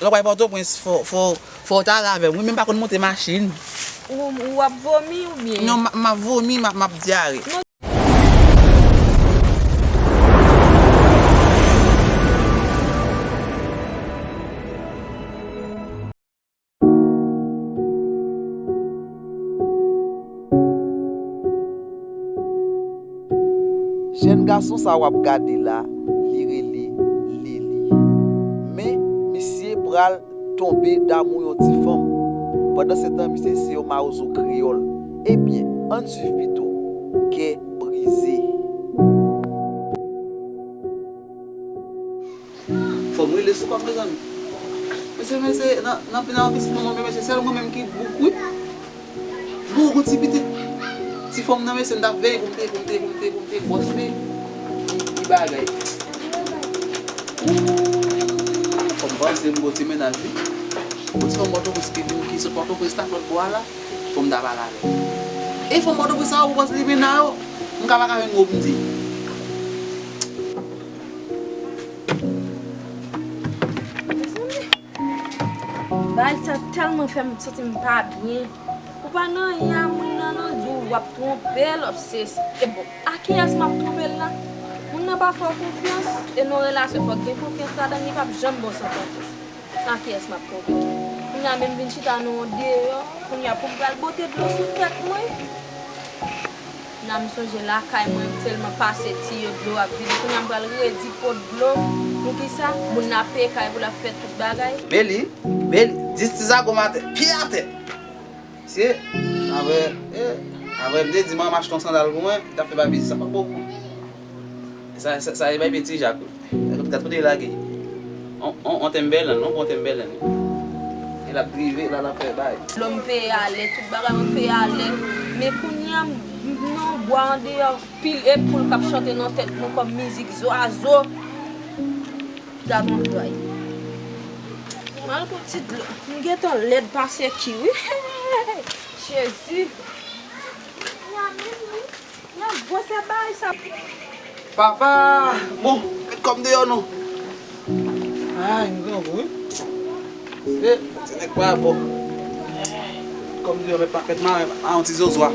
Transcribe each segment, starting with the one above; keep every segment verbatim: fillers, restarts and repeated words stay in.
Lè w pral Pòtoprens, fò, fò, fò w ta ale avè m. Wi, men m pa konn monte machin. Ou, ou ap vomi oubyen? Non, m, m ap vomi, m ap, m ap dyare. Non. Jèn gason sa w ap gade la, li rele Leli. Men, misye pral tonbe damou yon ti fanm. Pandansetan, misye se yon mawozo kreyòl. Ebyen, ann swiv pito. Kè brize. Fò m rele sou kòm, mezanmi. Mesye, mesye, nan, nan, nan pitit moun mwen, mesye, sèl mwen menm ki bouk, wi. Bouk, yon ti pitit. Ti fanm nan, mesye, m t ap veye pou m te, pou m te, pou m te, pou m te bòs, men. Ki, ki bagay. Ooh, fò m panse m gon ti mennaj, wi. Yon ti fanm Pòtoprens ki vin, ki sot Pòtoprens la, lòt bò a la. Fò m ta pale avè l. E fanm Pòtoprens sa yo, pou bòs li vin la yo. M ka pa ka jwenn mo pou m di. Mezanmi, bagay sa tèlman fè m santi m pa byen. Ou pa nan anyen a moun nan non, di w w ap twonpe l, w ap sesi. E bon, a kiyès m ap twonpe l la? Moun nan pa fè w konfyans, e nan yon relasyon fòk gen konfyans ladan l, li p ap janm bon san konfyans. A kiyès m ap twonpe? Kounye a menm vin chita nan yon deyò, kounye a pou m pral bote dlo sou tèt mwen. Nan m sonje lakay mwen, m tèlman pase tiyo dlo ap vide. Kounye a m pral redi pot dlo. Poukisa? Moun nan ap peye kay pou l ap fè tout bagay. Beli, Beli, dis ti zago m atè, pye atè. Mesye, apre, e, apre m te di manman m achte yon sandal pou mwen, li t ap fè babesi, sa pa bon pou mwen. Sa, sa, sa e babesi ti Jak wi. Gad kote l lage. On, on, on Timberland, on bon Timberland. E l ap drive, la l ap fè bay. Dlo m peye alè, tout bagay mwen peye alè. Men kounye a, m, m nan yon bwa andeyò, pil e poul k ap chante nan tèt mwen kòm mizik zwazo. Gad yon bagay. M al pran ti dlo. M gentan lèd pase ki wi. Jezi. Nan gwosè bagay sa. Papa! Bon, met kòm deyò non. Ay, m grangou wi. E, ti nèg pa bon. Kòm deyò, met pakèt maren, maren ti zozwa.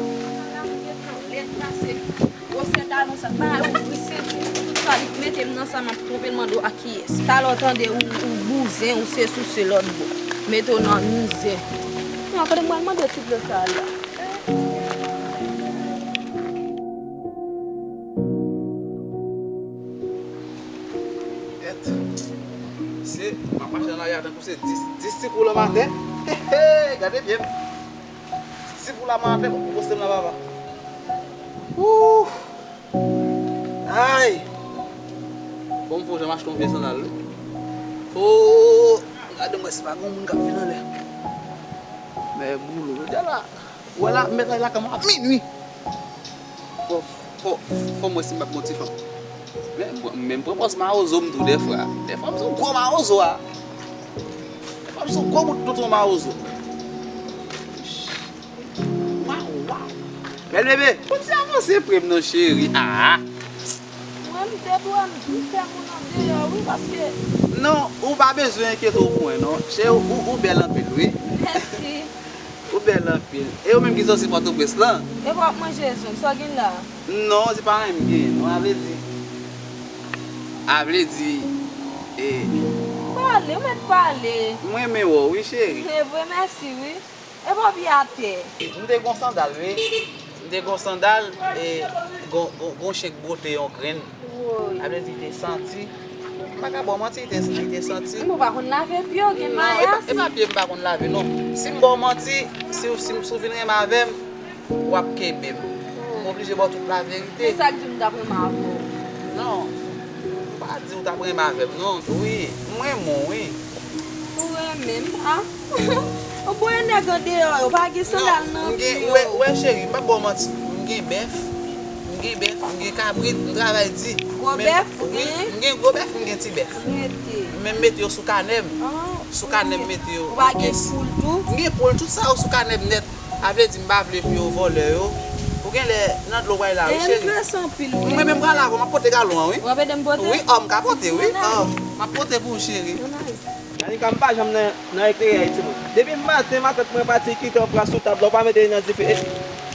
Gwosè talon sa, bagay ouvri senti. Tout sa li mete m nan sa, m ap twonpe l mande w a kiyès. Talè w tande ou, ou bouzen, ou sesi, ou se lòt bò. Mete w nan mizè. Non, kote m pral mande ti dlo sa la? Gèt. Se, m ap mache nan lari a tankou se dis, dis ti kou lanm atè. He, he, gade pye m. Dis ti kou lanm atè, pou poste m la, papa. Ooh. Ay! Fò m fè w jan m achte yon vye sandal wi. Ooh! Gade m wè si pa gen moun k ap vin anlè. Men boulou, jodi a la. Ou wè la, m mèt al lakay mwen a minui. Fò, fò, fò m wè si m p ap gen yon ti fanm. Men, men m pran pòz mawozo m tou dèfwa. Dèfwa m se yon gwo mawozo a. Dèfwa m se yon gwo bout tonton mawozo. Waw, waw. Bèl bebe. Pote avanse pre m non cheri. Ah. Mwen m te dwe m fè moun andeyò wi paske. Non, ou pa bezwen enkyete w pou mwen non. Cheri, ou, ou bèl anpil wi. Mèsi. Ou bèl anpil. E ou menm ki sòti Pòtoprens lan? E w ap manje zong, sa w gen la? Non, se pa anyen m genyen non, a vle di. A vle di, e. Pale, ou mèt pale. M renmen wè w wi cheri. E vre, mèsi wi. Epa w pye atè. M te gon sandal wi. M te gon sandal e gon, gon, gon chen k bwote yon grenn. Woy. Sa vle di li te santi. M pa ka ba w manti, li te, li te santi. Bon, ou pa konn lave pye w, gen mayas. Non, e pa, e pa pye m pa konn lave non. Si m ba w manti, si w, si w, si w vin renmen avè m, w ap kenbe m. M oblije ba w tout laverite. Men sa k di w m t ap renmen avè w? Non. M pa di w t ap renmen avè m non. Wi, m renmen w wi. Ou renmen m, a? Ou bwè nèg andeyò yo, pa gen sandal nan pye yo. Wè, wè cheri, m p ap ba w manti. M gen bèf, m gen bèf, m gen kabrit, m travay di. Gwo bèf ou gen? M gen gwo bèf, m gen ti bèf. Rete. Men m mete yo sou kanè m. Sou kanè m mete yo. Ou pa gen poul tou? M gen poul, tout sa yo sou kanè m nèt. Sa vle di m pa vle pou yo vòlè yo. Ou genlè nan dlo w pral la wi cheri. E m prese anpil wi. Mwen menm m pral avè w, m ap pote galon an wi. W ap ede m pote? Wi, o m ka pote wi. M ap pote pou ou cheri. Danica, m pa janm nan, nan ekleyè timoun. Depi maten, matant mwen pati kite yon pwa sou tab la, ou pa mete li nan dife. E,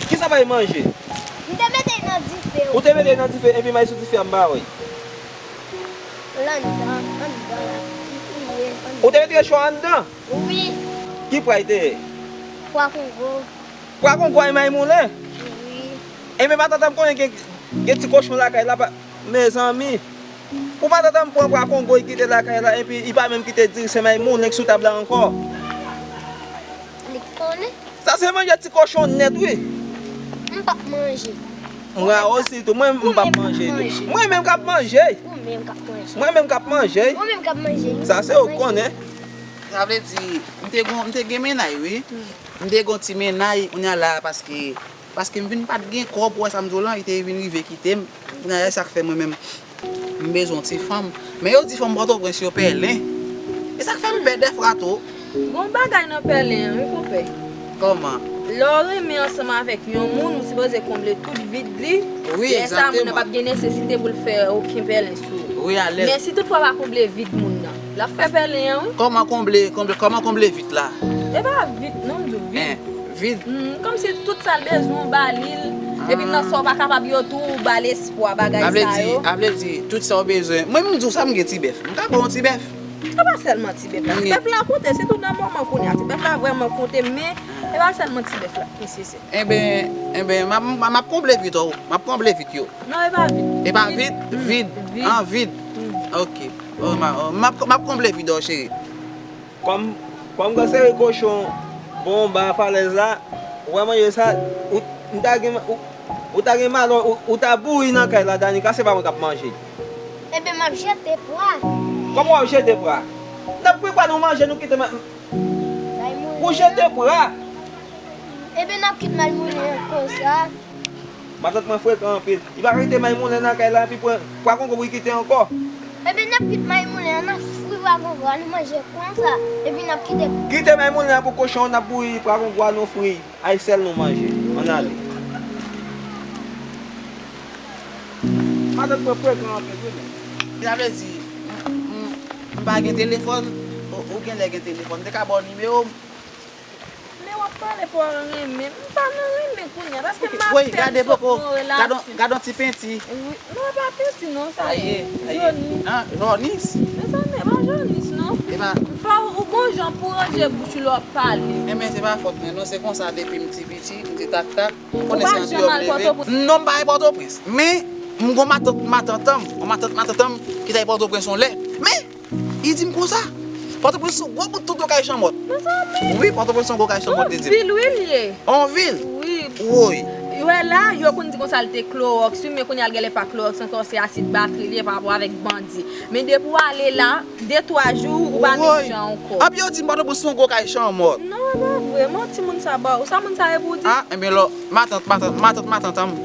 kisa bay manje? M te mete l nan dife. Ou te mete l nan dife, epi may sou dife a m pa wè. L anndan, anndan la. Li, li ye anndan. Ou te mete cho anndan? Wi. Ki pwa l te ye? Pwa kongo. Pwa kongo a e may moulen? Wi. Enben, matant an m konnen gen, gen ti kochon lakay la, pa, mezanmi. Pou matant an m pran pwa kongo, li kite lakay la, epi li pa menm kite diri, se may moulen k sou tab la ankò. Li konnen. Sa se manje ti kochon nèt, wi. M p ap manje. Mwen osi tou, mwen m p ap manje. Mwen menm k ap manje. Ou menm k ap manje. Mwen menm k ap manje. Ou menm k ap manje. Sa se ou k konnen. Sa vle di, m te gon, m te gen mennay, wi. M te gon ti mennay, kounye a la, paske, paske m vin pa t gen kòb, ou wè sa m di w lan, li te vin rive kite m. Kounye a, e sa k fè mwen menm, m bezwen yon ti fanm. Men yo di fanm Pòtoprens yo pèlen. E sa k fè m pè dèfwa tou. Gon bagay nan pèlen an, wi, konpè. Kòman? Lè w renmen ansanm avèk yon moun, ou sipoze konble tout vid li. Wi, egzakteman. Lè sa, moun nan p ap gen nesesite pou l fè okenn pèlen sou ou. Wi, alèz. Men si toutfwa w pa konble vid moun nan, l ap fè pèlen an, wi. Kòman konble, konble, kòman konble vid la? E pa vid, non, m di w vid. Hein, vid? Hmm, kòmsi tout sa l bezwen, w ba li l. Epi nan sa w pa kapab yo tou, w ba l espwa, bagay sa yo. A vle di, a vle di, tout sa w bezwen. Mwen, m di w sa, m gen ti bèf. M ka ba w yon ti bèf. E pa sèlman ti bèf la. Ti bèf la konte, sitou nan moman kounye a. Ti bèf la vrèman konte, men e pa sèlman ti bèf la k nesesè. Enben, enben, m ap, m ap, m ap konble vid yo. M ap konble vid yo. Non, e pa vid. E pa vid? Vid. Vid. Vid. An, vid. Vid. Ok. Oh, m a, oh, m ap, m ap konble vid yo, cheri. Kòm, kòm gran seri kochon bon anba falèz la, ou wè manje sa, ou, m ta gen, ou, ou ta gen malè, ou, ou ta bouri nan kay la, Danica, se pa mwen k ap manje. Enben, m ap jete pwa. Kòman w ap jete pwa? N ap pran pwa nou manje, nou kite ma-, pou jete pwa. Enben, n ap kite may moulen an konsa. Matant mwen frekan anpil. Li pa ka kite may moulen nan kay la, epi pran pwa kongo pou li kite ankò. Enben, n ap kite may moulen an, n ap fri pwa kongo a, nou manje konsa. Epi n ap kite. Kite may moulen an pou kochon, n ap bouyi pwa kongo a, nou fri. Ay sèl nou manje. Ann ale. Matant mwen frekan anpil, wi, men. Sa vle di, m, m, m pa gen telefòn, ou, ou genlè gen telefòn. M te ka ba w nimewo m. Men w ap pale pou w renmen. M pa nan renmen kounye a, paske m ap pèdi sot nan relasyon. Gade yon ti penti. Wi, non, e pa penti non, sa ye. Jònis. Jònis? Mezanmi, e pa jònis non. Fò w gon jan pou ranje bouch ou lè w ap pale. Enben, se pa fòt mwen non, se konsa depi m ti piti, m ti taktak. Ou pa janm al Pòtoprens? Non, m pa al Pòtoprens. Men, m gon matant, matant an m, yon matant, matant an m ki t al Pòtoprens yon lè. Men, li di m konsa, Pòtoprens se yon gwo bout tonton kay chanmòt. Mezanmi! Wi, Pòtoprens se yon gwo kay chanmòt, li di m. Yon vil, wi, li ye. Yon vil? Wi. Woy. Ou wè la, yo konn di konsa l te klowòks, wi, men kounye a l genlè pa klowòks ankò, se asid batri li ye pa rapò avèk bandi. Men depi w ale la, de twa jou, ou pa menm jan ankò. Anpi yo di m Pòtoprens se yon gwo kay chanmòt. Non, e pa vre. Manti moun sa ba ou. Sa moun sa ye pou w di? A, enben lò, matant, matant, matant, matant an m.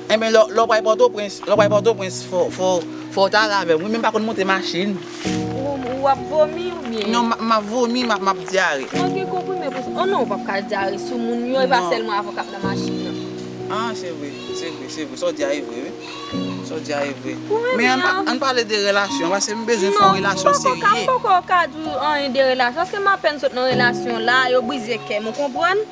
Enben lò, lè w pral Pòtoprens, lè w pral Pòtoprens, fò, fò, fò w ta ale avè m. Wi, men m pa konn monte machin. Ou, ou ap vomi oubyen? Non, m, m ap vomi, m ap, m ap dyare. Mwen gen konprime pou sa. Oh non, ou p ap ka dyare sou moun yo, e pa sèlman avè w k ap nan machin nan. A, se vre, se vre, se vre. Sa w di a e vre, wi. Sa w di a e vre. Men ann pa, ann pale de relasyon, paske m bezwen fè yon relasyon serye. Non, m poko ka, m poko ka di w anyen de relasyon, paske m apèn sot nan relasyon la, yo brize kè m, ou konprann?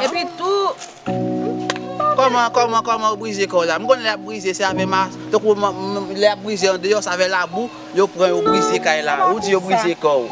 Epi tou, m poko. Kòman, kòman, kòman yo brize kè w la? M konn lè y ap brize, se avè ma, tankou m, m, lè y ap brize andeyò, se avè labou, yo pran, yo brize kay la. Ou di yo brize kè w.